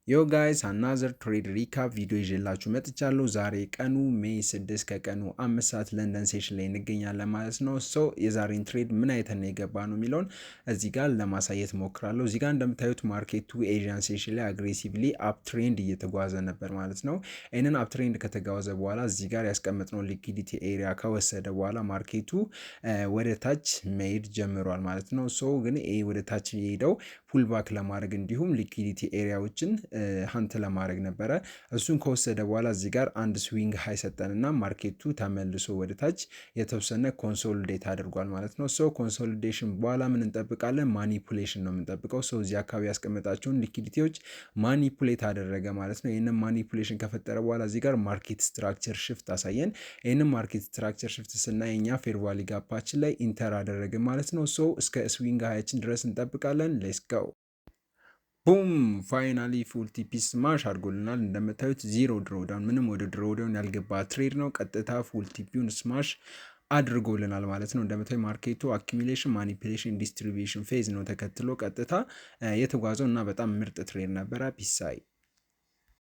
Yo guys, another trade recap ቪዲዮ ይዤላችሁ መጥቻለሁ። ዛሬ ቀኑ May 6 ከቀኑ 5 ሰዓት ለንደን session ላይ እንገኛለን ማለት ነው። So የዛሬን trade ምን አይተን ነው የገባነው የሚለውን እዚህ ጋር ለማሳየት ሞክራለሁ። እዚህ ጋር እንደምታዩት market ኡ Asian session ላይ aggressively uptrend እየተጓዘ ነበር ማለት ነው። ይህንን uptrend ከተጓዘ በኋላ እዚህ ጋር ያስቀመጥነው liquidity area ከወሰደ በኋላ market ኡ ወደ ታች መሄድ ጀምሯል ማለት ነው። So ግን ይሄ ወደ ታች የሄደው pullback ለማድረግ እንዲሁም liquidity area ዎችን hunt ለማድረግ ነበረ። እሱን ከወሰደ በኋላ እዚህ ጋር አንድ swing high ሰጠንና market ኡ ተመልሶ ወደ ታች የተወሰነ consolidate አድርጓል ማለት ነው። So consolidation በኋላ ምን እንጠብቃለን? Manipulation ነው የምንጠብቀው። So እዚህ አካባቢ ያስቀመጣቸውን liquidity ዎች manipulate አደረገ ማለት ነው። ይህንን manipulation ከፈጠረ በኋላ እዚህ ጋር market structure shift አሳየን። ይህንን market structure shift ስናይ እኛ fair value gap ኣችን ላይ enter አደረግን ማለት ነው። So እስከ swing high ኣችን ድረስ እንጠብቃለን። Let's go, boom! Finally full TP smash አድርጎልናል። እንደምታዩት zero drawdown፣ ምንም ወደ drawdown ያልገባ trade ነው። ቀጥታ full TP ውን smash አድርጎልናል ማለት ነው። እንደምታዩ market ኡ accumulation፣ manipulation፣ distribution phase ነው ተከትሎ ቀጥታ የተጓዘው እና በጣም ምርጥ trade ነበረ። Peace።